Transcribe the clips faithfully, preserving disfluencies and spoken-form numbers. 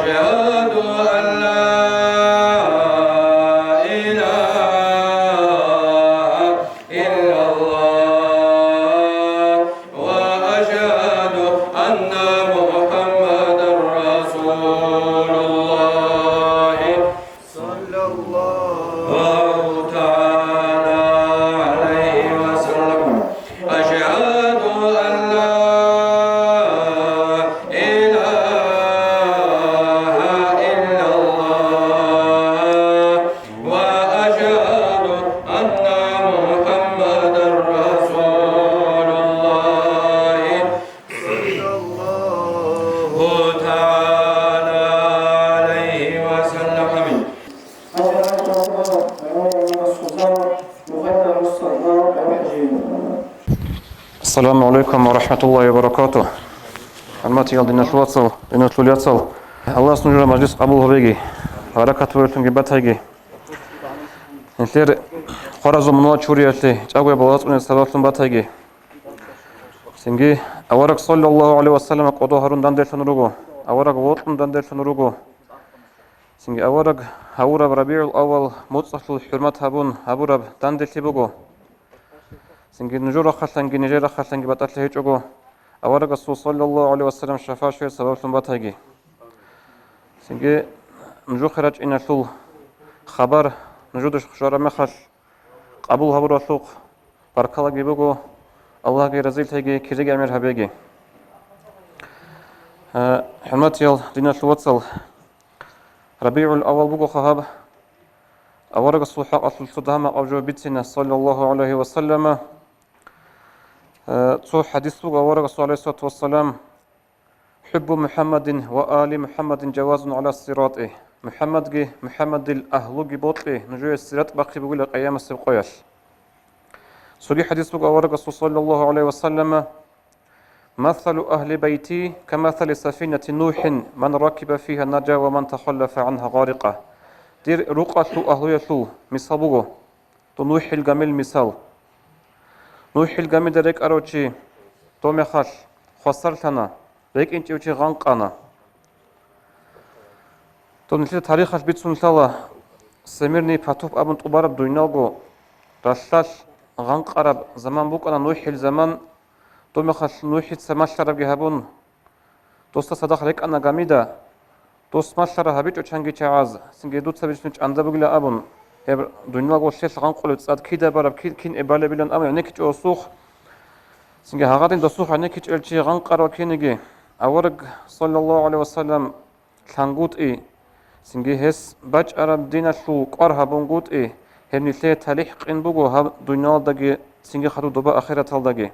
أشهد أن لا إله إلا الله، وأشهد أن محمدا رسول الله، صلى الله تعالى عليه وسلم. أشهد أن لا إله إلا الله، وأشهد أن محمدا رسول الله، صلى الله تعالى عليه وسلم. آمين. السلام عليكم ورحمة الله وبركاته. ХӀурматиял диналъул вацал, диналъул яцал. Аллагьас нужер мажлис къабул гьабеги, баракат бугеллъунги батайги. Нилъер хваразул мунагьал чуриялъе чӀагояб балагь бацӀцӀунеб сабаблъун батайги. Цинги авараг саллаллагьу гӀалайгьи вассаллама кӀодо гьарун данделъун руго, авараг вокьун данделъун руго. Цинги авараг гьавураб РабигӀул-аввал моцӀалъул хӀурмат гьабун гьабураб данделъи буго. Цинги нужер рахъалъанги нижер рахъалъанги батӀалъи гьечӀого, аварагасул саллаллагьу гӀалайгьи вассаллам шафагӀат щвеялъе сабаблъун батайги. Цинги нужухъе рачӀиналъул хабар нужеда щвараб мехалъ, къабул гьабуралъухъ баркалаги буго, Аллагьги разилъеги, киреги гӀемер гьабеги. Э, хӀурматиял диналъул вацал, РабигӀул-аввал бугоха гьаб, аварагасул хӀакъалъулъ цо дагьа-макъаб жо бицина, саллаллагьу гӀалайгьи вассаллама. Э, цо хӀадис буго аварагасул, гӀалайгьиссалату вассалам: «ХӀуббу МухӀаммадин ва али МухӀаммадин жавазун гӀала сирати». МухӀаммадги, МухӀаммадил агьлуги бокьи нужее сират бахъи бугила къиямасеб къоялъ. Цоги хӀадис буго аварагасул, саллаллагьу гӀалайгьи вассаллама: «Масалу агьли байти камасали сафинати НухӀин, ман ракиба фигьа нажа ва ман тахаллафа гӀангьа гъарикъа». Дир рукъалъул агьлуялъул мисал буго дун НухӀил гамил мисал. НухӀил гамида рекӀарав чи дов мехалъ хвасарлъана, рекӀинчӀев чи гъанкъана. Дун нилъер тарихалъ бицун лъала, Всемирный потоп абун тӀубараб дуниялго ралъдалъ гъанкъараб заман букӀана НухӀил заман, дов мехалъ НухӀица малъарабги гьабун, досда цадахъ рекӀана гамида, дос малъараб гьабичӀо чанги чагӀаз, цинги дуца бицунеб чӀанда бугила абун, гьеб дуниялго лъелъ гъанкъулеб цӀад кида бараб, кин, кин эбалебилан абун гӀенеккичӀо досухъ. Цинги гьагъадин досухъ гӀенеккичӀел чи гъанкъарав кинеги, авараг, саллаллагьу гӀалайгьи вассаллам, лъангутӀи, цинги гьес бачӀараб диналъул кӀвар гьабунгутӀи, гьеб нилъее талихӀ къин буго гьаб дуниялалдаги, цинги хадуб доба ахираталдаги.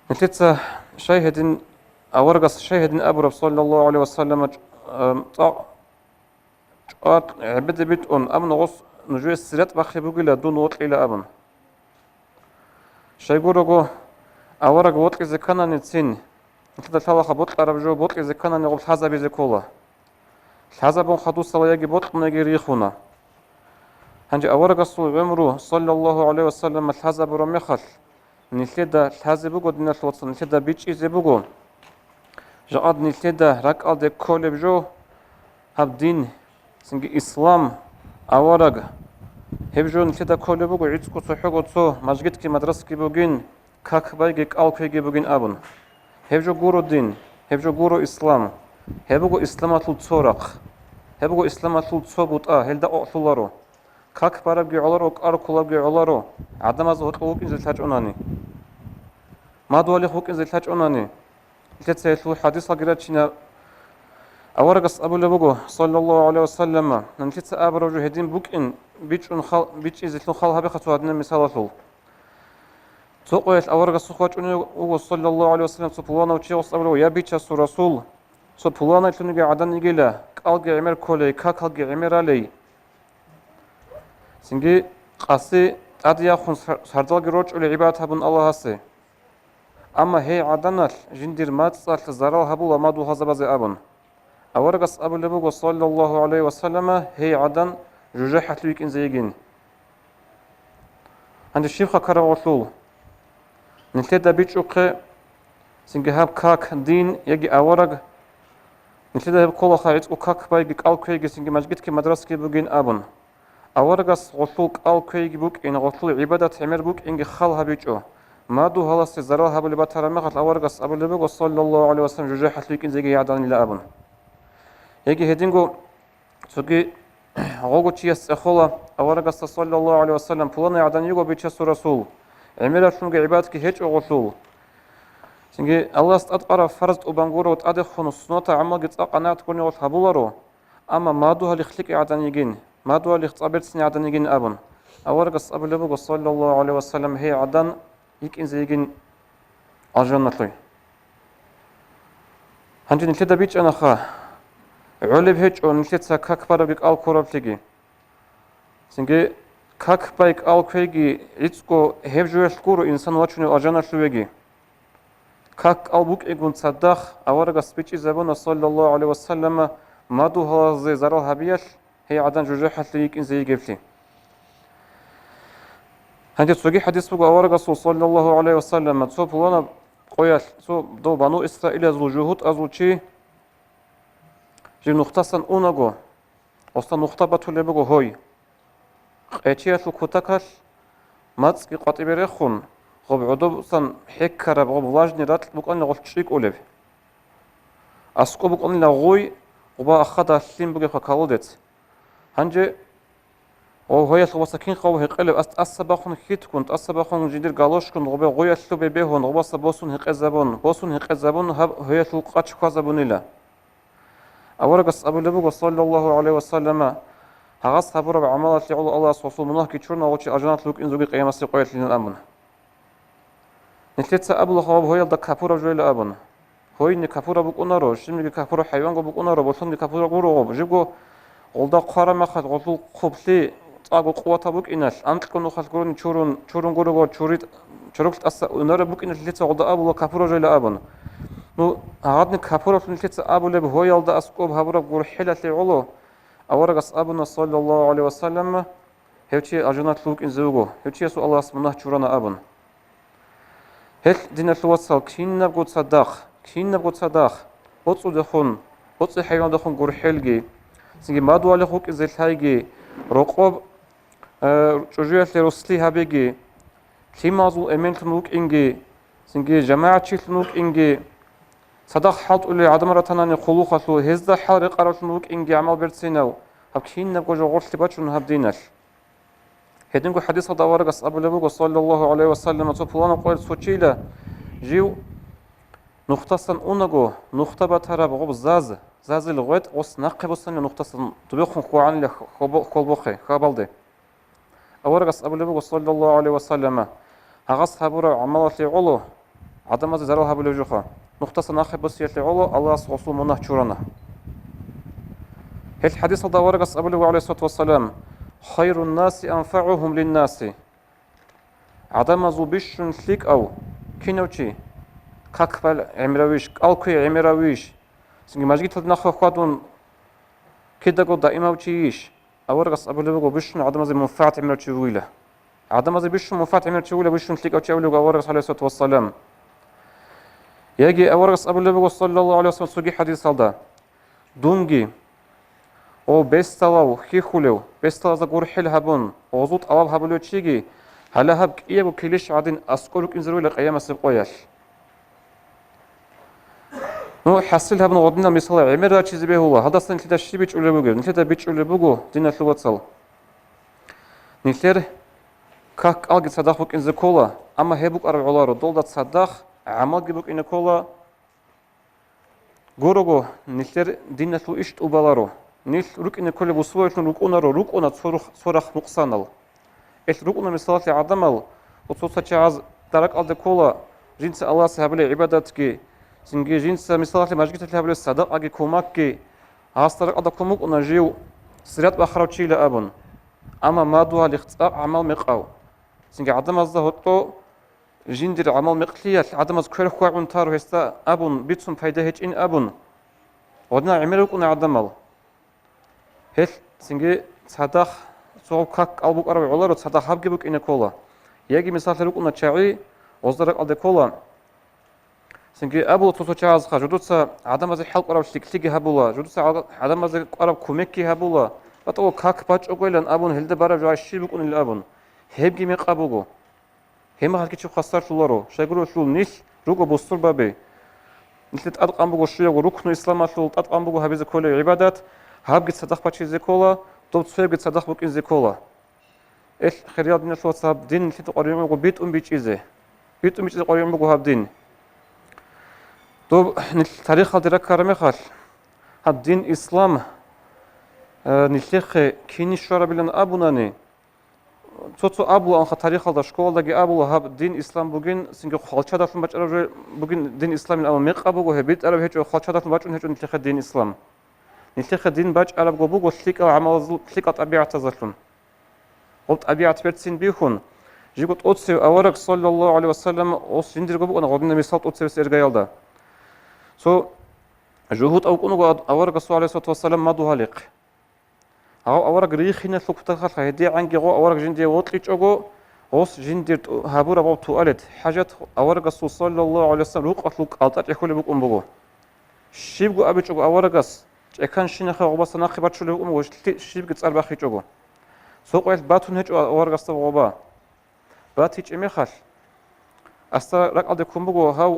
Нилъеца щай гьедин, аварагас щай гьедин абураб, саллаллагьу гӀалайгьи вассаллама, чӀ-, ам, цӀакъ чӀват гӀебеде битӀун, амма гъос нужее сират бахъи бугила дун вокьила абун. Щайгурого, авараг вокьизе ккананицин, нилъеда лъалаха бокьараб жо, бокьизе кканани гъоб лъазабизе ккола. Лъазабун хадусала яги бокьуна, яги рихуна. Гьанже аварагасул гӀумру, саллаллагьу гӀалайгьи вассаллам, лъазабураб мехалъ, нилъеда лъазе буго, диналъул вацал, нилъеда бичӀчӀизе буго. Жакъад нилъеда ракӀалде кколеб жо гьаб дин, цинги ислам, авараг. Гьеб жо нилъеда кколеб буго, гӀицӀго цохӀого цо мажгитги мадрасаги бугин, как байги кӀал квейги бугин абун. Гьеб жо гуро дин, гьеб жо гуро ислам. Гьеб буго исламалъул цо рахъ. Гьеб буго исламалъул цо бутӀа, гьелда къокълъуларо. Как барабги гӀоларо, кӀал кколебги гӀоларо, гӀадамаз гьоркьов вукӀине лъачӀунани. Мадугьалихъ вукӀине лъачӀунани. Нилъеца гьелъул хӀадисалги рачина. Аварагас абулеб буго, саллаллагьу гӀалайгьи вассаллама, нилъеца абураб жо гьедин букӀин, бичӀчӀун хал-, бичӀчӀизелъун хал гьабеха цо гьадинаб мисалалъул. Цо къоялъ аварагасухъ вачӀунев вуго, саллаллагьу гӀалайгьи вассаллам, цо пуланав чи, гъос абулеб: «Я, бичасул Расул, цо пуланайлъунги гӀадан йигила, кӀалги гӀемер кколей, какалги гӀемер ралей». Цинги къаси тӀаде яхун сар-, сардалги рорчӀулей гӀибадат гьабун Аллагьасе. Амма гьей гӀаданалъ жиндир мацӀалъ зарал гьабула мадугьалзабазе абун. Аварагас абулеб буго, саллаллагьу гӀалайгьи вассаллама, гьей гӀадан жужахӀалъув йикӀинзе йигин. Гьанже щибха ккараб гъолъул? Нилъеда бичӀчӀухъе, цинги гьаб как, дин яги авараг Нилъеда гьеб кколаха гӀицӀго как байги кӀал квейги цинги мажгитги мадрасаги бугин абун. Аварагас гъолъул кӀал квейги букӀин, гъолъул гӀибадат гӀемер букӀинги хал гьабичӀо. Мадугьаласе зарал гьабулеб батараб мехалъ аварагас абулеб буго, саллаллагьу гӀалайгьи вассалам, жужахӀалъув йикӀинзеги гӀаданила абун. Яги гьединго цоги гъого чияс цӀехола аварагасда, саллаллагьу гӀалайгьи вассалам, пуланай гӀадан йиго Бичасул Расул, гӀемералъунги гӀибадатги гьечӀо гъолъул. Цинги Аллагьас тӀадкъараб фарз тӀубан гуро, тӀадехун суннатал гӀамалги цӀакъ къанагӀат гурони гъолъ гьабуларо, амма мадугьалихъ лъикӀи гӀадан йигин, мадугьалихъ цӀа берцинай гӀадан йигин абун. Аварагас абулеб буго, саллаллагьу гӀалайгьи вассалам, гьей гӀадан йикӀинзе йигин алжаналъуй. Гьанже нилъеда бичӀчӀанаха, гӀолеб гьечӀо нилъеца как барабги кӀал ккураблъиги. Цинги как бай кӀал квейги гӀицӀго гьеб жоялъ гуро инсан вачунев алжаналъувеги. Как кӀал букӀигун цадахъ аварагас бичӀчӀизабуна, саллаллагьу гӀалайгьи вассаллама, мадугьалазе зарал гьабиялъ гьей гӀадан жужахӀалъув йикӀинзе йигеблъи. Гьанже цоги хӀадис буго аварагасул, саллаллагьу гӀалайгьи вассаллама, цо пуланаб къоялъ, цо дов бану Исраилазул жугьутӀазул чи жив нухдасан унаго, гъосда нухда батулеб буго гьой. Къечиялъул кутакалъ мацӀги къватӀибе рехун, гъоб гӀодобцан хӀеккараб гъоб влажный ракь букӀанила гъолъ чӀикӀулеб. АскӀоб букӀанила гъуй, гъоба ахада лъим бугебха колодец. Гьанже гъов гьоялъ гъобаса кинха гъов гьекъелев, ас тӀаса бахун хьитгун, тӀаса бахун жиндир галошгун гъобе гъуялъубе бегьун, гъобаса босун гьекъезабун, босун гьекъезабун гьаб гьоялъул къач хьвазабунила. Аварагас абулеб буго, саллаллагьу гӀалайгьи вассаллама, гьагъас гьабураб гӀамалалъе гӀоло Аллагьас гъосул мунагьги чурна, гъов чи алжаналъув вукӀинзеги Къиямасеб къоялъилан абун. Нилъеца абула гьаб гьоялда капураб жойла абун. Гьойни капураб букӀунаро, щибниги капураб хӀайванго букӀунаро, болъонги капураб гуро гъоб. Жибго гъолда хъвараб махалъ гъолъул хъублъи цӀакъго къуватаб букӀиналъ, анкьго нухалъ гурони чурун, чурун гуро гъо чури-, чорокь тӀаса унараб букӀиналъ нилъеца гъолда абула капураб жойла абун. Ну, гьадин капураблъун нилъеца абулеб гьоялда аскӀоб гьабураб гурхӀелалъе гӀоло, аварагас абуна, саллаллагьу гӀалайгьи вассаллам, гьев чи алжаналъув вукӀинзе вуго, гьев чиясул Аллагьас мунагь чурана абун. Гьелъ, диналъул вацал, кинабго цадахъ, кинабго цадахъ, боцӀудехун, боцӀи хӀайвандехун гурхӀелги, цинги мадугьалихъ вукӀизе лъайги, рокъоб, э, чӀужуялъе росли гьабиги, лъималазул эменлъун вукӀинги, цинги жамагӀатчилъун вукӀинги, цадахъ хӀалтӀулел гӀадамал ратанани хъулухъалъул, гьезда хӀал рекъаралъун вукӀинги гӀамал берцинав, гьаб кинабго жо гъорлъе бачун гьаб диналъ. Гьединго хӀадисалда аварагас абулеб буго, саллаллагьу гӀалайгьи вассаллам, цо пуланаб къоялъ цо чийила жив нухдасан унаго, нухда батараб гъоб заз, зазил гъветӀ гъос нахъе босанила нухдасан дубехун хьвагӀанила хьобо-, хьолбохъе, хабалде. Аварагас абулеб буго, саллаллагьу гӀалайгьи вассаллама, гьагъас гьабураб гӀамалалъе гӀоло, гӀадамазе зарал гьабулев жуха, нухдаса нахъе босиялъе гӀоло Аллагьас гъосул мунагь чурана. Гьел хӀадисалда аварагас абулеб буго, гӀалайгьиссалату вассалам, «Хайруннаси анфагӀугьум линнаси». ГӀадамазул бищун лъикӀав кинав чи? Как бал гӀемравищ, кӀал кквей гӀемравищ? Цинги мажгиталде нахъе хьвадун кидаго даимав чийищ? Аварагас абулеб буго, бищун гӀадамазе мунфагӀат гӀемерав чи вугила. ГӀадамазе бищун мунфагӀат гӀемерав чи вугила, бищун лъикӀав чи абулеб буго аварагас, гӀалайгьиссалату вассалам. Яги аварагас абулеб буго, саллаллагьу гӀалайгьи вассаллам, цоги хӀадисалда: «Дунги, о, бесдалав хьихьулев, бесдалазда гурхӀел гьабун, гъозул тӀалаб гьабулев чиги, гьале гьаб кӀиябго килищ гӀадин аскӀор рукӀинзе ругила къиямасеб къоялъ». Ну, хӀасил гьабун гъодинал мисалал гӀемер рачизе бегьула, гьадасан нилъеда щиб бичӀчӀулеб бугеб? Нилъеда бичӀчӀулеб буго, диналъул вацал. Нилъер как-кӀалги цадахъ букӀинзе ккола, амма гьеб букӀараб гӀоларо, долда цадахъ гӀамалги букӀине ккола. Гурого, нилъер диналъул иш тӀубаларо. Нилъ рукӀине кколеб условиялъун рукӀунаро, рукӀуна цо рух-, цо рахъ нукъсанал. Гьелъ рукӀуна, мисалалъе, гӀадамал, цо-цо чагӀаз даракӀалде ккола, жинца Аллагьасе гьабулеб гӀибадатги, цинги жинца, мисалалъе, мажгиталъе гьабулеб садакъаги, кумакги, гьас даракӀалда ккун букӀуна жив сират бахарав чийила абун. Амма мадугьалихъ цӀакъ гӀамал мекъав, цинги гӀадамазда гьоркьо жиндир гӀамал мекълъиялъ гӀадамаз квер хьвагӀун таро гьесда абун, бицун пайда гьечӀин абун, гъодинал гӀемер рукӀуна гӀадамал. Гьелъ цинги цадахъ цо как-кӀал букӀараб гӀоларо, цадахъ гьабги букӀине ккола. Яги, мисаллъи, рукӀуна чагӀи, гъозда ракӀалде ккола, Цинги абула цо-цо чагӀазха, жудуца гӀадамазе хӀалкӀвараб лъикӀлъиги гьабула, жудуца гӀал-, гӀадамазе кӀвараб кумекги гьабула, батӀа как бачӀогойилан абун, гьелда бараб жо щиб букӀунилан абун, гьебги мекъаб буго. Гьеб мехалъги чи хвасарлъуларо, щайгурелъул нилъ руго бусурбаби. Нилъер тӀадкъан буго щуябго рукну исламалъул, тӀадкъан буго гьабизе кколеб гӀибадат, гьабги цадахъ бачизе ккола, доб цоябги цадахъ букӀине ккола. Эл, хириял диналъул вацал, гьаб дин нилъеда къваригӀун буго битӀун бичӀчӀизе. БитӀун бичӀчӀизе къваригӀун буго гьаб дин. Доб нилъ тарихалде раккараб мехалъ, гьаб дин ислам, э, нилъехъе кин щварабилан абунани, цо-цо абулаанха тарихалда, школалдаги абула, гьаб дин ислам бугин, цинги хвалчадалъун бачӀараб жо бугин дин исламин, амма мекъаб буго гьеб битӀараб гьечӀо, хвалчадалъун бачӀун гьечӀо нилъехъе дин ислам. Нилъехъе дин бачӀарабго буго лъикӀал гӀамалазул, лъикӀал тӀабигӀатазалъун. Гъоб тӀабигӀат берцин бихьун, жиго тӀоцев авараг, саллаллагьу гӀалайгьи вассалам, ос жиндирго букӀана гъодинаб мисал тӀоцевес иргаялда. Цо жугьутӀав вукӀун вуго ад-, аварагасул, гӀалайгьиссалату вассалам, мадугьалихъ. Гьав авараг рихиналъул кутакалъха, гьедигӀанги гъо авараг жиндие вокьичӀого, гъос жиндир тӀу-, гьабураб гъоб туалет, хӀажат аварагасул, саллаллагьу гӀалайгьи вассалам, рукъалъул кӀалтӀа чӀехьулеб букӀун буго. Щибго абичӀого аварагас, чӀеканщинахъе гъобаса нахъе бачулеб букӀун буго, лъи-, щибги цӀар бахъичӀого. Цо къоялъ батун гьечӀо аварагасда гъоба. БатичӀеб мехалъ, асда ракӀалде ккун буго, гьав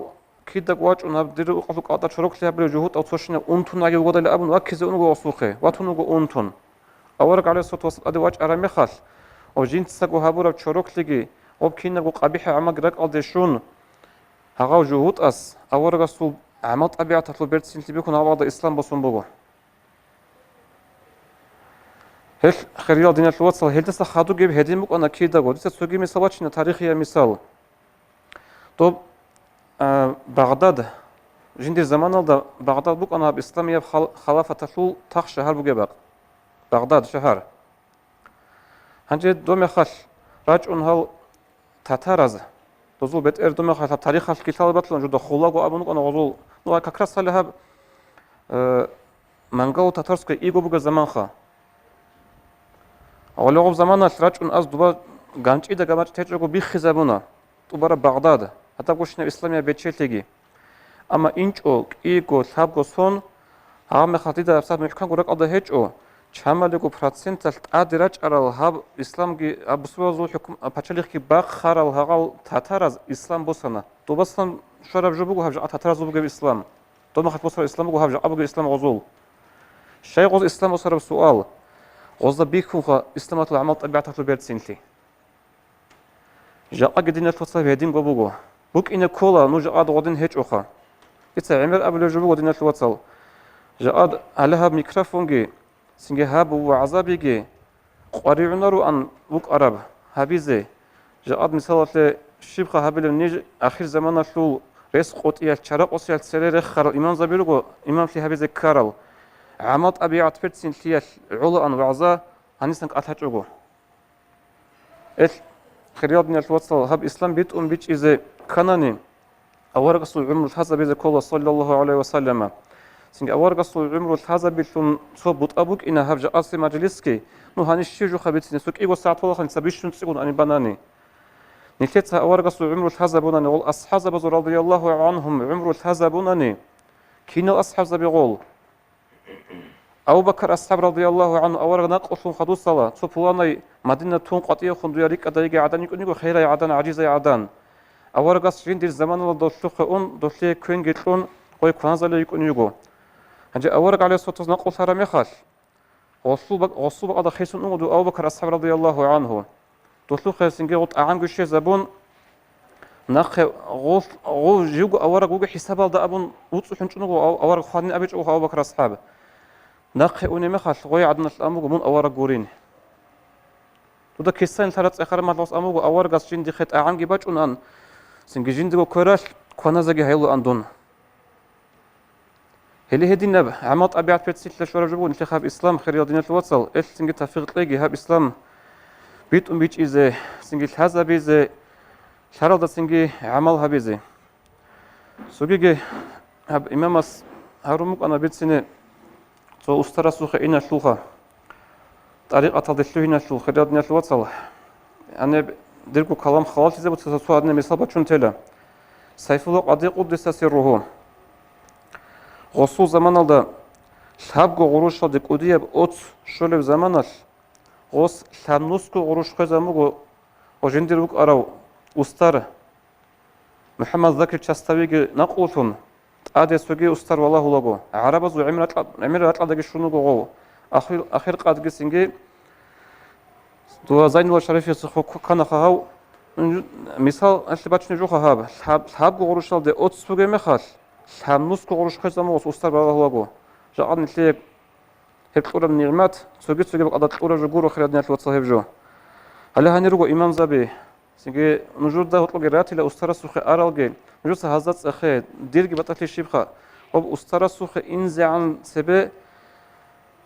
кидаго вачӀун, гьаб дир рукъалъул кӀалтӀа чороклъи гьабулев жугьутӀав цо щинав унтунаги вугодали абун, ваккизе унаго гъосухъе, ватун вуго унтун. Авараг, гӀалайгьиссалату вассалам, тӀаде вачӀараб мехалъ, ва жинцаго гьабураб чороклъиги, гъоб кинабго къабихӀи гӀамалги ракӀалде щун, гьагъав жугьутӀас аварагасул гӀамал-тӀабигӀаталъул берцинлъи бихьун, гьабалда ислам босун буго. Гьел, хириял диналъул вацал, гьелдаса хадубги гьедин букӀана кидаго. Дица цоги мисал бачина, тарихияб мисал. Доб, а, Багъдад, жиндир заманалда Багъдад букӀана гьаб исламияб хал-, халафаталъул тахшагьар бугеб бакъ. Багъдад шагьар. Гьанже доб мехалъ рачӀун гьал татараз, дозул бетӀер доб мехалъ гьаб тарихалъ килъалаб батлун жуда Хулагу абун букӀана гъозул. Ну, а как раз гьале гьаб, э, монголо-татарская иго бугеб заманха. Гъоле гъоб заманалъ рачӀун аз дуба ганчӀида гамачӀ течӀого биххизабуна. ТӀубараб Багъдад, гьадаб гущинаб исламияб бечелъиги. Амма инчӀо кӀиго, лъабго сон, гьаб мехалъ дида гьабсагӀат мухӀканго ракӀалда гьечӀо, чамалиго проценталъ тӀаде рачӀарал гьаб исламги, гьаб бусурбабазул хӀукум-, пачалихъги бахъарал гьагъал татараз ислам босана. Добасан щвараб жо буго гьаб жакъа татаразул бугеб ислам. Доб мехалъ босараб ислам буго гьаб жакъа бугеб ислам гъозул. Щай гъоз ислам босараб суал? Гъозда бихьунха исламалъул гӀамал-тӀабигӀаталъул берцинлъи. Жакъаги диналъул вацал гьединго буго. БукӀине ккола, нуж жакъа гъодин гьечӀоха. Дица гӀемер абулеб жо буго, диналъул вацал. Жакъа гьале гьаб микрофонги, цинги гьаб вагӀзабиги къваригӀунароан букӀараб гьабизе. Жакъа мисалалъе щибха гьабилеб, ниж ахирзаманалъул рес къотӀиялъ, чара къосиялъ цере рехарал имамзаби руго, имамлъи гьабизе ккарал. ГӀамал-тӀабигӀат берцинлъиялъ гӀолаан вагӀза гьанисан кӀалъачӀого. Эл, хириял диналъул вацал, гьаб ислам битӀун бичӀчӀизе кканани, аварагасул гӀумру лъазабизе ккола, саллаллагьу гӀалайгьи ва саллама. Цинги аварагасул гӀумру лъазабилъун цо бутӀа букӀина гьаб жакъасеб мажлисги, ну, гьаниб щиб жуха бицине, цо кӀиго сагӀат валагъани, ца бищун цӀикӀкӀун ани банани. Нилъеца аварагасул гӀумру лъазабунани, гъол асхӀабзабазул, радияллагьу гӀангьум, гӀумру лъазабунани, кинал асхӀабзаби гъол? Абу-Бакар асхӀаб, радияллагьу гӀангьу, авараг накъулъун хадусала, цо пуланай Мадина тун къватӀивехун дуе рикӀкӀадай йиги гӀадан йикӀун йиго, херай гӀадан, гӀажизай гӀадан. Аварагас жиндир заманалда долъухъе ун, долъие квенги кьун, гъой кваназалев йикӀун йиго. Гьанже авараг, гӀалайгьиссалату вассалам, накъулъараб мехалъ, гъосул бак-, гъосул бакӀалда хисун унгу Абу-Бакар асхӀаб, радияллагьу гӀангьу. Долъухъе цинги гъо тӀагӀамги щвезабун, нахъе гъол-, гъов живго авараг вуго хӀисабалда абун, уцӀцӀухӀун чӀун вуго ав-, авараг хванин абичӀо Абу-Бакр асхӀаб. Нахъе унеб мехалъ гъой гӀаданалъ ан буго мун авараг гурин. Дуда кисайин лъара цӀехараб мехалъ гъос ан буго аварагас жиндихъе тӀагӀамги бачӀунан, цинги жиндиго квералъ кваназаги гьайилаан дун. Гьеле гьединаб гӀамал-тӀабигӀат берцинлъи щвараб жо буго нилъехъ гьаб ислам, хириял диналъул вацал, элъ цинги тавфикъ кьеги гьаб ислам битӀун бичӀчӀизе, цинги лъазабизе, лъаралда цинги гӀамал гьабизе. Цогиги гьаб имамас гьарун букӀана бицине цо устарасухъе иналъулха. ТӀарикъаталде лъугьиналъул, хириял диналъул вацал, гьаниб дирго калам халаллъизе буцаса цо гьадинаб мисал бачун тела. Сайфулла Къади къуддиса сирругьу. Гъосул заманалда лъабго гъурущалде кӀудияб оц щолеб заманалъ, гъос лъабнусго гъурущ хвезабун буго, ва жиндир вукӀарав устар МухӀаммад Закир Частавиги накълулъун, тӀаде цоги устар валагьулаго, гӀарабазул гӀемер ракьа-, гӀемер ракьалдаги щун вуго гъов. Ахир, ахир къадги цинги Дугьа Зайнулла Шарифица хъу-, хъу-, кканаха гьав. Мисал гьалъи бачунеб жоха гьаб. Лъаб-, лъабго гъурущалде оц цуге мехалъ, лъабнусго гъурущ хвезабун буго устар валагьулаго. Жакъа нилъее гьеб кьураб нигӀмат цоги-цоги бакӀалда кьураб жо гуро, хириял диналъул вацал, гьеб жо. Гьале гьанир руго имамзаби. Цинги нужеда гьоркьоги ратила устарасухъе аралги, нужеца гьазда цӀехе, дирги батӀалъи щибха, гьоб устарасухъе инзегӀан цебе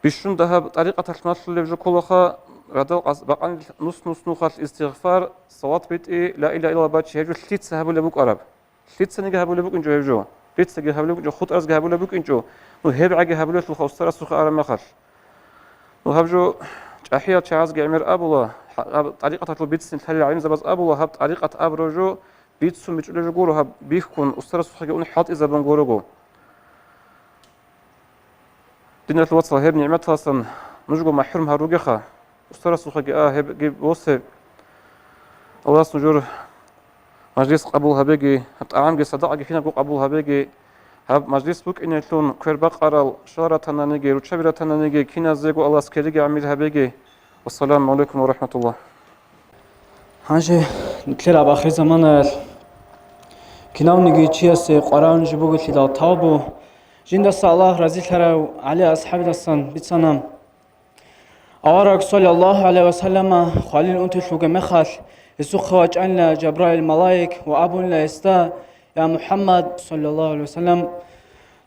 бищун дагьаб тӀарикъаталъ малъулеб жо кколаха, радал къас-, бакъанил нус-нус нухалъ истигъфар, салат битӀи, ла илагьа иллаллагь бачи, гьеб жо лъица гьабулеб букӀараб? Лъицаниги гьабулеб букӀинчӀо гьеб жо. Лъицаги гьабулеб букӀинчӀо, хутӀразги гьабулеб букӀинчӀо. Ну, гьеб гӀаги гьабулелъулха устарасухъе араб мехалъ. Ну, гьаб жо чӀахӀиял чагӀазги гӀемер абула, гьа-, гьаб тӀарикъаталъул бицин лъалел гӀалимзабаз абула, гьаб тӀарикъат абураб жо бицун бичӀчӀулеб жо гуро, гьаб бихьун устарасухъеги ун хӀалтӀизабун гурого. Диналъул вацал, гьеб нигӀматалъан нужго махӀрум гьаругеха. Устарасухъеги а гьебги босе. Аллагьас нужер мажлис къабул гьабеги, гьаб тӀагӀамги садакъаги кинабго къабул гьабеги, гьаб мажлис букӀинелъун квер бакъарал щал ратананиги, руччаби ратананиги киназего Аллагьас кириги гӀамил гьабеги. Вассаламу гӀалайкум ва рахӀматуллагь. Гьанже нилъер гьаб ахирзаманаялъ кинавниги чиясе къваригӀун жо бугелъидал тавбу, жиндаса Аллагь разилъарав ГӀали асхӀабидасан бицана. Авараг, саллаллагьу гӀалайгьи ва саллама, хвалил унтулъ вугеб мехалъ, гьесухъе вачӀанила Жабраил малаик ва абунила гьесда: «Я МухӀаммад, саллаллагьу гӀалайгьи ва саллам,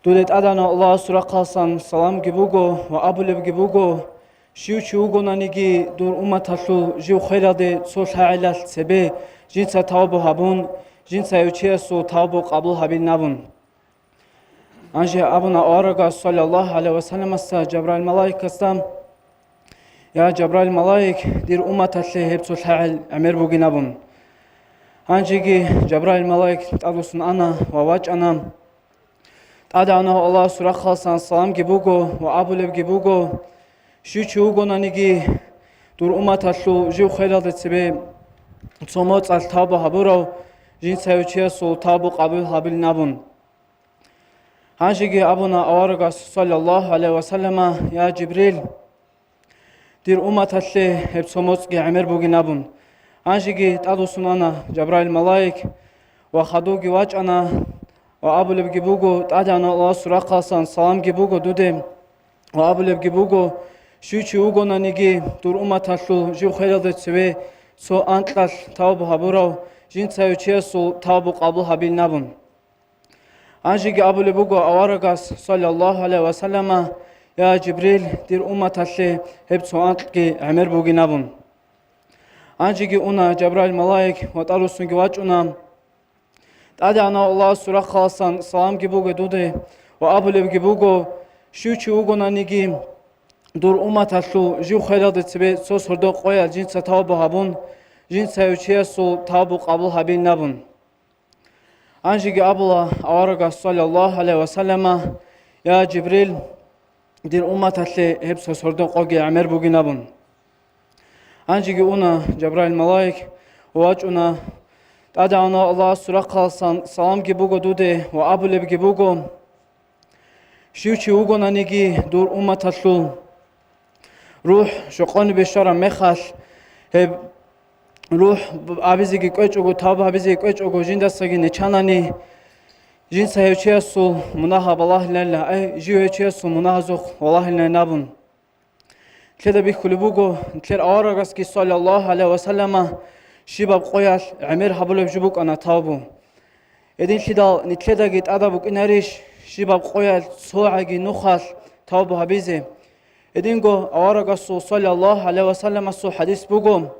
дуде ТӀадегӀанав Аллагьасул рахъалъан саламги буго ва абулебги буго: щив чи вугонаниги дур умматалъул жив хвелалде цо лъагӀелалъ цебе жинца тавбу гьабун, жинца гьев чиясул тавбу къабул гьабилин абун». Гьанже абуна аварагас, саллаллагьу гӀалайгьи ва салламаса Жабраил малаикасда: «Я Жабраил малаик, дир умматалъе гьеб цо лъагӀел гӀемер бугин», – абун. Гьанжеги Жабраил малаик тӀадвуссун ана ва вачӀана. ТӀадегӀанав Аллагьасул рахъалъан саламги буго ва абулебги буго: «Щив чи вугонаниги дур умматалъул жив хвелалде цебе цо моцӀалъ тавбу гьабурав, жинца гьев чиясул тавбу къабул гьабилин», – абун. Гьанжеги абуна аварагас, саллаллагьу гӀалайгьи ва саллама: «Я Жибрил, дир умматалъе гьеб цо моцӀги гӀемер бугин», – абун. Гьанжеги тӀадвуссун ана Жабраил малаик ва хадувги вачӀана ва абулебги буго: «ТӀадегӀанав Аллагьасул рахъалъан саламги буго дуде ва абулебги буго: щив чи вугонаниги дур умматалъул жив хвелалде цеве цо анкьалъ тавбу гьабурав, жинца гьев чиясул тавбу къабул гьабилин», – абун. Гьанжеги абулеб буго аварагас, саллаллагьу гӀалайгьи ва саллама: «Я Жибрил, дир умматалъе гьеб цо анкьги гӀемер бугин», – абун. Гьанжеги уна Жабраил малаик ва тӀадвуссунги вачӀуна. ТӀадегӀанав Аллагьасул рахъалъан саламги буго дуде ва абулебги буго: «Щив чи вугонаниги дур умматалъул жив хвелалде цебе цо сордо къоялъ жинца тавбу гьабун, жинца гьев чиясул тавбу къабул гьабилин», – абун. Гьанжеги абула аварагас, саллаллагьу гӀалайгьи ва саллама: «Я Жибрил, дир умматалъе гьеб цо сордо къоги гӀемер бугин», – абун. Гьанжеги уна Жабраил малаик ва вачӀуна. ТӀадегӀанав Аллагьасул рахъалъан саламги буго дуде ва абулебги буго: «Щив чи вугонаниги дур умматалъул рухӀ жокъонибе щвараб мехалъ, гьеб рухӀ абизеги кӀвечӀого, тавба гьабизеги кӀвечӀого жиндасаги нечанани, жинца гьев чиясул мунагьал балагьилайилан, ай, жив гьев чиясул мунагьазухъ валагьилин», – абун. Нилъеда бихьулеб буго, нилъер аварагасги, саллаллагьу гӀалайгьи ва саллама, щибаб къоялъ гӀемер гьабулеб жо букӀана тавбу. Гьединлъидал нилъедаги тӀадаб букӀинарищ щибаб къоялъ цогӀаги нухалъ тавбу гьабизе? Гьединго аварагасул, саллаллагьу гӀалайгьи ва салламасул, хӀадис буго: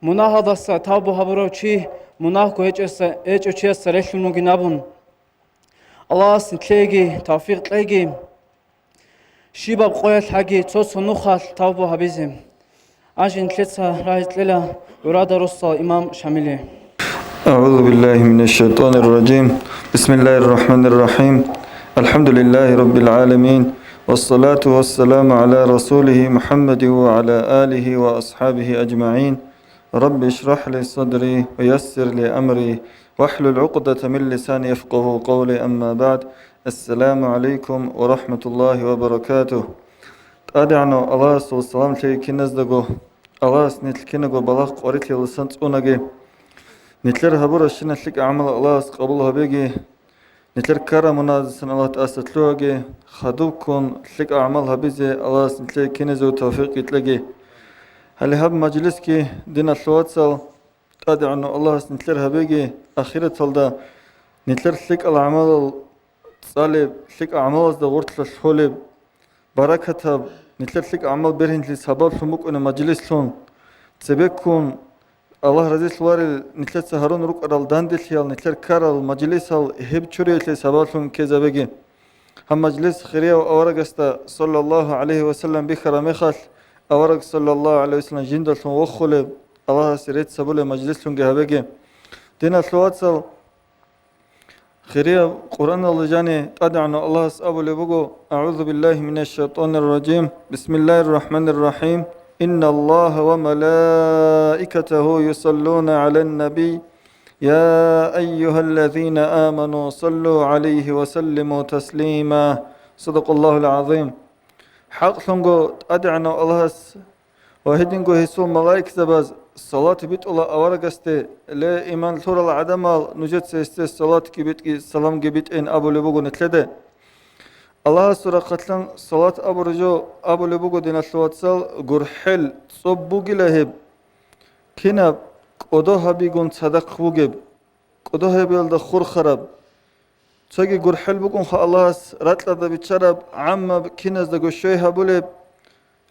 «Мунагьалдаса тавбу гьабурав чи мунагьго гьечӀесса-, гьечӀев чиясда релълъун вугин», – абун. Аллагьас нилъееги тавфикъ кьеги, щибаб къоялъ гьаги цо-цо нухалъ тавбу гьабизе. Гьанже нилъеца рагӀи кьела гӀурада росдал имам Шамилие. أعوذ بالله من الشيطان الرجيم. بسم الله الرحمن الرحيم. الحمد لله رب العالمين. والصلاة والسلام على رسوله محمد وعلى آله وأصحابه أجمعين. رب اشرح لي صدري ويسر لي أمري واحلل عقدة من لساني يفقه قولي. أما بعد. السلام عليكم ورحمة الله وبركاته. ТӀадегӀанав Аллагьасул салам лъеги киназдаго, Аллагьас нилъ кинаго балагь къварилъи ласан цӀунаги. Нилъер гьабурабщинаб лъикӀ гӀамал Аллагьас къабул гьабеги, нилъер ккараб мунагьаздасан Аллагь тӀаса лъугьаги, хадубккун лъикӀ гӀамал гьабизе Аллагьас нилъее киназего тавфикъ кьеги. Гьале гьаб мажлисги, диналъул вацал, ТӀадегӀанав Аллагьас нилъер гьабеги, ахираталда нилъер лъикӀал гӀамалал цӀалеб, лъикӀал гӀамалазда гъорлъа лъолеб, баракатаб, нилъер лъикӀал гӀамал бергьинлъи сабаблъун букӀунеб мажлислъун, цебеккун, Аллагь разилъ варел нилъеца гьарун рукӀарал данделъиял, нилъер ккарал мажлисал гьеб чуриялъе сабаблъун ккезабеги. Гьаб мажлис хирияв аварагасда, саллаллагьу гӀалайгьи вассалам, бихьараб мехалъ, авараг, саллаллагьу гӀалайгьи вассалам, жиндалъун вохулеб, Аллагьасе рецц гьабулеб мажлислъунги гьабеги. Диналъул вацал, хирияб Къуръаналда жани ТӀадегӀанав Аллагьас абулеб буго: أعوذ بالله من الشيطان الرجيم. بسم الله الرحمن الرحيم. إن الله وملائكته يصلون على النبي. يا أيها الذين آمنوا صلوا عليه وسلموا تسليما. صدق الله العظيم. ХӀакълъунго ТӀадегӀанав Аллагьас ва гьединго гьесул малаикзабаз салат битӀула аварагасде: «Ле, иман лъурал гӀадамал, нужеца гьесде салатги битӀги, саламги битӀин», — абулеб буго нилъеде. Аллагьасул рахъалъан салат абураб жо абулеб буго, диналъул вацал, гурхӀел цӀоб бугила гьеб, кинаб кӀодо гьабигун цадахъ бугеб, кӀодо гьабиялда хурхараб. Цоги гурхӀел букӀунха Аллагьас ракьалда биччараб, гӀаммаб киназдаго щвей гьабулеб,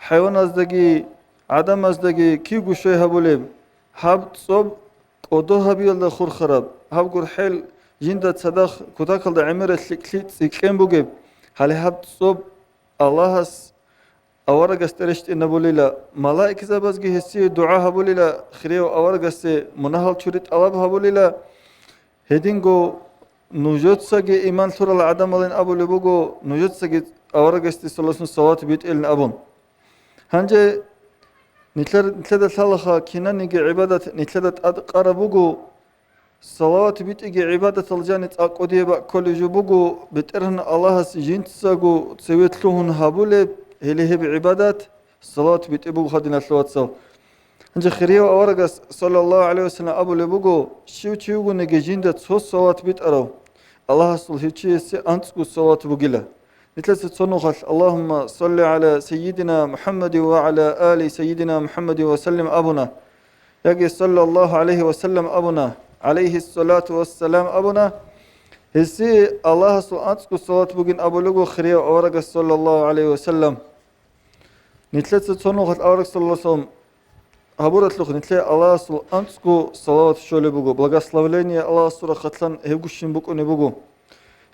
хӀайваназдаги гӀадамаздаги кивго щвей гьабулеб. Гьаб цӀоб кӀодо гьабиялда хурхараб, гьаб гурхӀел жинда цадахъ кутакалда гӀемерал лъикӀлъи цӀикӀкӀен бугеб. Гьале гьаб цӀоб Аллагьас аварагасда рещтӀинабулила, малаикзабазги гьесие дугӀа гьабулила, хирияв аварагасе мунагьал чури тӀалаб гьабулила. Гьединго нужецаги иман лъурал гӀадамалин абулеб буго, нужецаги аварагасде саллаллагьу гӀалайгьи вассалам салават битӀилин абун. Гьанже нилъер-, нилъеда лъалаха, кинаниги гӀибадат нилъеда тӀад къараб буго, салават битӀиги гӀибадатал жани цӀакъ кӀудияб бакӀ кколеб жо буго, БетӀергьан Аллагьас жинцаго цеве лъугьун гьабулеб, гьеле гьеб гӀибадат, салават битӀи буго, диналъул вацал. Гьанже хирияв аварагас, саллаллагьу гӀалайгьи вассалам, абулеб буго: «Щив чи вугониги жинда цо салават битӀарав, Аллагьасул гьев чиясе анцӀго салават бугила». Нилъеца цо нухалъ: «Аллагьумма салли гӀала сайидина МухӀаммадин ва гӀала али сайидина МухӀаммадин ва саллим», — абуна. Яги «Саллаллагьу гӀалайгьи вассалам» абуна, «ГӀалайгьиссалату вассалам» абуна. Гьесие Аллагьасул анцӀго салават бугин абулего хирияв аварагас, саллаллагьу гӀалайгьи вассалам. Нилъеца цо нухалъ авараг, саллаллагьу гӀалайгьи вассалам, гьабуралъухъ нилъее Аллагьасул анцӀго салават щолеб буго, благословление Аллагьасул рахъалъан гьебго щин букӀунеб буго.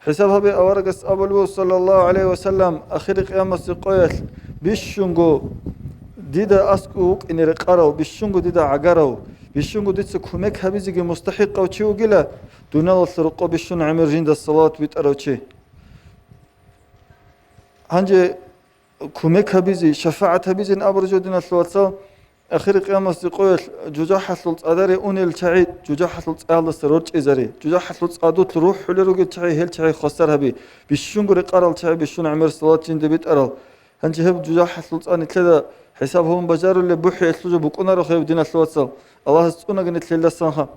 ХӀисаб гьабе, аварагас абулеб буго, саллаллагьу гӀалайгьи вассалам, ахири къиямасеб къоялъ: «Бищунго дида аскӀов вукӀине рекъарав, бищунго дида гӀагарав, бищунго дица кумек гьабизеги мустахӀикъав чи вугила, дуниялалъул рокъоб бищун гӀемер жинда салават битӀарав чи». Гьанже кумек гьабизе, шафагӀат гьабизин абураб жо, диналъул вацал, ахири къиямасеб къоялъ жужахӀалъул цӀадаре унел чагӀи, жужахӀалъул цӀаялдаса рорчӀизаре, жужахӀалъул цӀадулъ рухӀулел ругел чагӀи, гьел чагӀи хвасар гьаби, бищунго рекъарал чагӀи, бищун гӀемер салават жинда битӀарал. Гьанже гьеб жужахӀалъул цӀа нилъеда хӀисаб гьабун бажарулеб бухӀиялъул жо букӀунарохъе гьеб, диналъул вацал, Аллагьас цӀунаги нилъ гьелдасанха.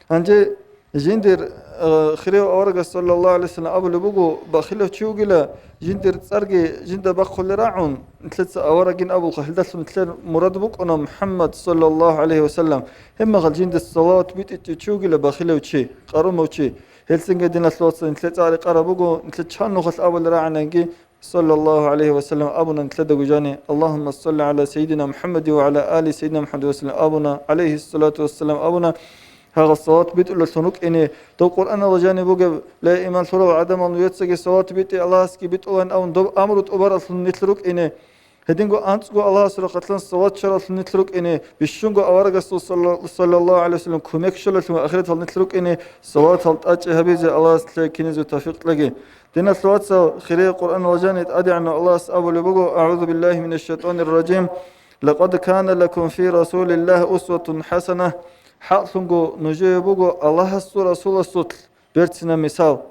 Гьанже жиндир, э, хирияв аварагас, саллаллагьу гӀалайгьи вассалам, абулеб буго, бахилав чи вугила, жиндир цӀарги жинда бахъулел рагӀун, нилъеца аварагин абулха, гьелдалъун нилъер мурад букӀуна МухӀаммад, саллаллагьу гӀалайгьи вассалам. Гьебмагъал жинда салават битӀичӀев чи вугила бахилав чи, къарумав чи. Гьелцинги, диналъул вацал, нилъер цӀа рекъараб буго, нилъер чан нухалъ абулел рагӀананги, саллаллагьу гӀалайгьи вассалам, абуна нилъедаго жани: «Аллагьумма салли гӀала сайидина МухӀаммадин ва гӀала али сайидина МухӀаммадин ва саллим», абуна, гӀалайгьиссалату вассалам, абуна. Гьагъал салават битӀулелъун рукӀине, дов Къуръаналда жани бугеб: «Ле, иман лъурал гӀадамал, нужецаги салават битӀе, Аллагьасги битӀулаин», абун доб амру тӀубаралъун нилъ рукӀине. Гьединго анцӀго Аллагьасул рахъалъан салават щвараллъун нилъ рукӀине, бищунго аварагасул салла-, саллаллагьу гӀалайгьи вассалам кумек щолалъун ва ахиратал нилъ рукӀине, салаватал тӀачӀи гьабизе Аллагьас нилъее киназего тавфикъ кьеги. Диналъул вацал, хирияб Къуръаналда жаниб ТӀадегӀанав Аллагьас абулеб буго: «АгӀузу биллагьи минаш шайтӀанир ражим. Лакъад кана лакум фи расулиллагьи усватун хӀасана». ХӀакълъунго нужее буго Аллагьасул Расуласулъ берцинаб мисал.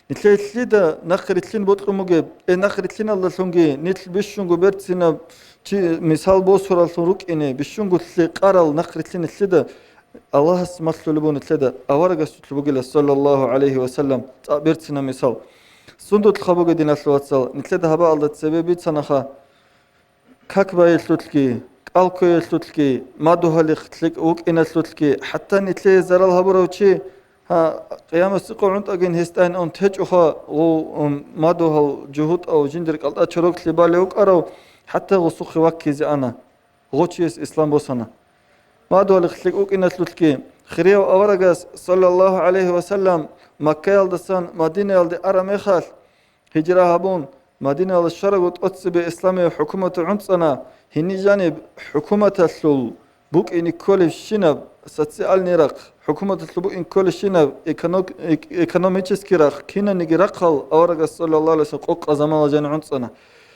Нилъее лъида нахъ рилълъин бокьун бугеб? Э, нахъ рилълъиналдалъунги нилъ бищунго берцинаб чи мисал босураллъун рукӀине, бищунго лъикъарал нахъ рилълъине лъида? Аллагьас малъулеб буго нилъеда аварагасулъ бугила, саллаллагьу гӀалайгьи вассалам, цӀакъ берцинаб мисал. Сундулъха буго, диналъул вацал, нилъеда гьабаалда цебе бицанаха. Как байелъулъги, кӀал кквеялъулъги, мадугьалихъ лъикӀ вукӀиналъулъги, хӀатта нилъее зарал гьабурав чи, гьа, къиямасеб къо гӀунтӀагин гьесдайин ун течӀоха, гъов, ум, мадугьал жугьутӀав жиндир кӀалтӀа чороклъи балев вукӀарав, хӀатта гъосухъе ваккизе ана, гъов чияс ислам босана. Мадугьалихъ лъикӀ вукӀиналъулъги, хирияв аварагас, саллаллагьу гӀалайгьи вассалам, Маккаялдасан Мадинаялде араб мехалъ, гьижра гьабун, Мадинаялда щварабго тӀоцебе исламияб хӀукумат гӀунцӀана, гьениб жаниб хӀукуматалъул букӀине кколебщинаб социальный рахъ, хӀукуматалъул букӀине кколебщинаб эконо-, эк-, экономический рахъ, кинабниги рахъал аварагас, саллаллагьу гӀалайгьи вассалам, къокъа заманалда жаниб гӀунцӀана.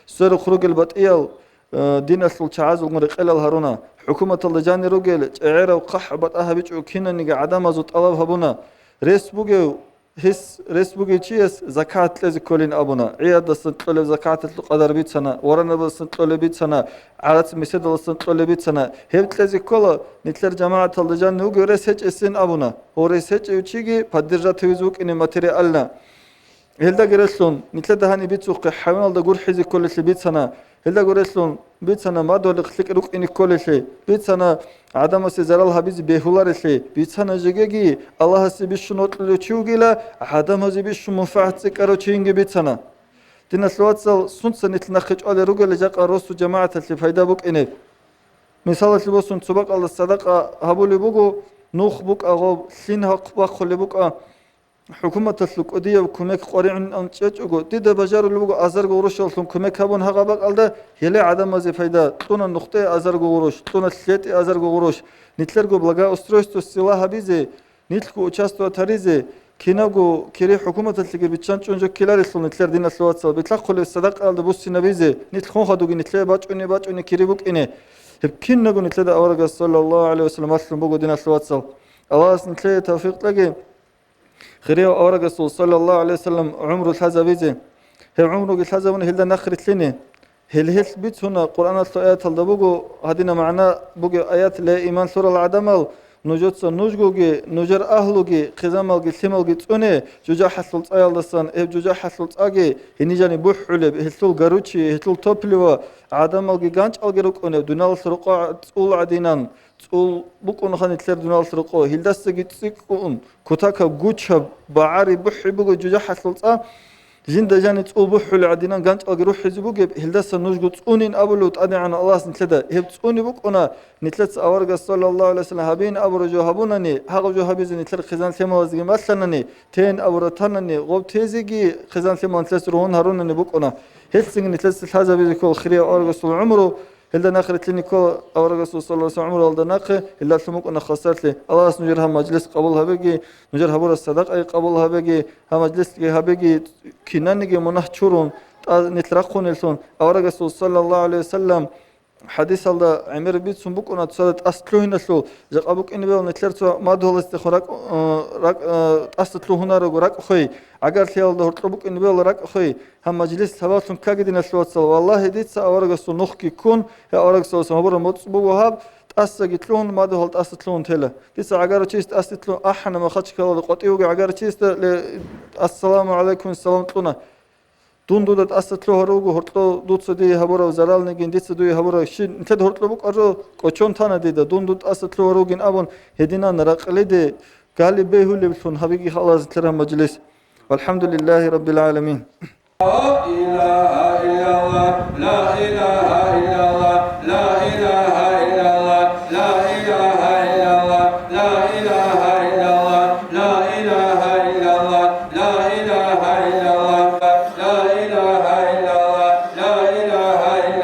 Сверухъ ругел батӀиял, э, диналъул чагӀазулгун рекъелал гьаруна, хӀукуматалда жанир ругел чӀегӀерав хъахӀ батӀа гьабичӀого кинабниги гӀадамазул тӀалаб гьабуна, рес бугев Гьес, рес бугев чияс закат кьезе кколин абуна, гӀиядасан кьолеб закаталъул къадар бицана, варанабасан кьолеб бицана, гӀарац-меседаласан кьолеб бицана. Гьеб кьезе ккола, нилъер жамагӀаталда жанив вугев рес гьечӀесин абуна. Гьев рес гьечӀев чиги поддержать гьавизе вукӀине материально. Гьелдаги релълъун, нилъеда гьаниб бицухъе хӀайваналда гурхӀизе кколелъи бицана. Гьелдаго релълъун бицана мадугьалихъ лъикӀ рукӀине кколелъи, бицана гӀадамасе зарал гьабизе бегьуларелъи, бицана жегеги Аллагьасе бищун вокьулев чи вугила, гӀадамазе бищун мунфагӀат цӀикӀкӀарав чийинги бицана. Диналъул вацал, сунца нилъ нахъе чӀвалел ругел жакъа росу жамагӀаталъе пайда букӀинеб? Мисалалъе босун, цо бакӀалда садакъа гьабулеб буго, нух букӀа гъоб, лъим бахъулеб букӀа, ХӀукуматалъул кӀудияб кумек къваригӀунин чӀечӀого, дида бажарулеб буго азарго гъурущаллъун кумек гьабун гьагъа бакӀалда, гьеле гӀадамазе пайда, кьуна нухде азарго гъурущ, кьуна лъетӀе азарго гъурущ, нилъерго благоустройство села гьабизе, нилъго участвовать гьаризе, кинабго кири хӀукуматалъеги биччан чӀун жо ккеларелъул нилъер, диналъул вацал, битӀахъулеб садакъаялда буссинабизе, нилъ хун хадуги нилъее бачӀунеб-бачӀунеб кири букӀине. Гьеб кинабго нилъеда аварагас, саллаллагьу гӀалайгьи вассалам, малъун буго, диналъул вацал. Аллагьас нилъее тавфикъ кьеги. Хирияв аварагасул, саллаллагьу гӀалайгьи вассалам, гӀумру лъазабизе. Гьев гӀумруги лъазабуна гьелда нахъ рилълъине. Гьел-гьелъ бицуна, Къуръаналъул аяталда буго гьадинаб магӀна бугеб аят: «Ле, иман лъурал гӀадамал, нужеца нужгоги, нужер агьлуги, хъизамалги лъималги цӀуне, жужахӀалъул цӀаялдасан, гьеб жужахӀалъул цӀаги гьениб жаниб бухӀулеб, гьелъул горючее, гьелъул топливо, гӀадамалги ганчӀалги рукӀунеб, дуниялалъ рокъо цӀул гӀадинан». ЦӀул букӀунаха нилъер дуниялалъ рокъо, гьелдасаги цӀикӀкӀун, кутакаб гучаб, багӀари бухӀи буго жужахӀалъул цӀа, жинда жаниб цӀул бухӀулеб гӀадинан ганчӀалги рухӀизе бугеб, гьелдаса нужго цӀунин абулев ТӀадегӀанав Аллагьас нилъеда. Гьеб цӀуни букӀуна, нилъеца аварагас, саллаллагьу гӀалайгьи вассалам, гьабин абураб жо гьабунани, гьагъаб жо гьабизе нилъер хъизан-лъималазеги малъанани, тейин абураб танани, гъоб тезеги хъизан-лъимал нилъеца ругьун гьарунани букӀуна. Гьелъинги нилъеца лъазабизе ккола хирияв аварагасул гӀумру, Гьелда нахъ рилълъине ккола аварагасул, саллаллагьу гӀалайгьи вассалам, гӀумруялда нахъе, гьелдалъун букӀуна хвасарлъи. Аллагьас нужер гьаб мажлис къабул гьабеги, нужер гьабураб садакъаги къабул гьабеги, гьаб мажлисги гьабеги, кинаниги мунагь чурун, тӀад нилъ рахъунеллъун, аварагасул, саллаллагьу гӀалайгьи вассалам, хӀадисалда гӀемер бицун букӀуна цода тӀас лъугьиналъул, жакъа букӀине бегьула нилъер цо мадугьаласдехун ракӀ-, э, ракӀ-, э, тӀаса лъугьунараго ракӀухъей, гӀагарлъиялда гьоркьоб букӀине бегьула ракӀухъей, Гьаб мажлис гьабаллъун ккаги, диналъул вацал, валлагьи, дица аварагасул нухги ккун, гьев аварагасул гьабураб моцӀ буго гьаб, тӀасаги лъугьун, мадугьал тӀаса лъугьун тела. Дица гӀагарав чияс тӀаса лъугьун ахӀана, Махачкалалда къватӀив вугев гӀагарав чиясда ле-, «Ассаламу гӀалайкум» салам кьуна. Дун дуда тӀаса лъугьарав вуго, гьоркьо дуца дие гьабурав заралнигин, дица дуе гьабурав щиб, нилъеда гьоркьо букӀарав кӀочон тана дида, дун дуда тӀаса лъугьарав вугин абун, гьединан ракълиде гали бегьулеблъун гьабиги халазе лъараб мажлис. ВалхӀамдулиллагьи раббил гӀаламин. لا إله إلا الله، لا إله إلا الله، لا إله إلا الله، لا إله إلا الله، لا إله إلا الله، لا إله إلا الله، لا إله إلا الله، لا إله إلا الله، لا إله إلا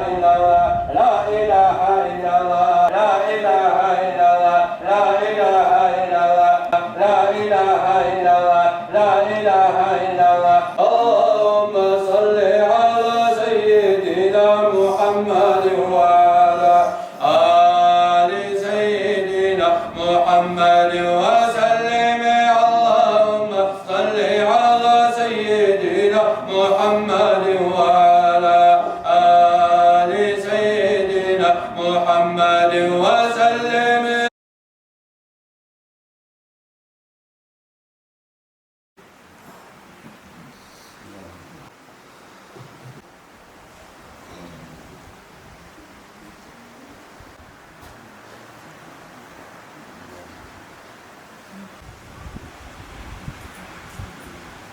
إلا الله، لا إله إلا الله، لا إله إلا الله، لا إله إلا الله، لا إله إلا الله، لا إله إلا الله. اللهم صل على سيدنا محمد وعلى آل سيدنا محمد وسلم. اللهم صل على سيدنا محمد وعلى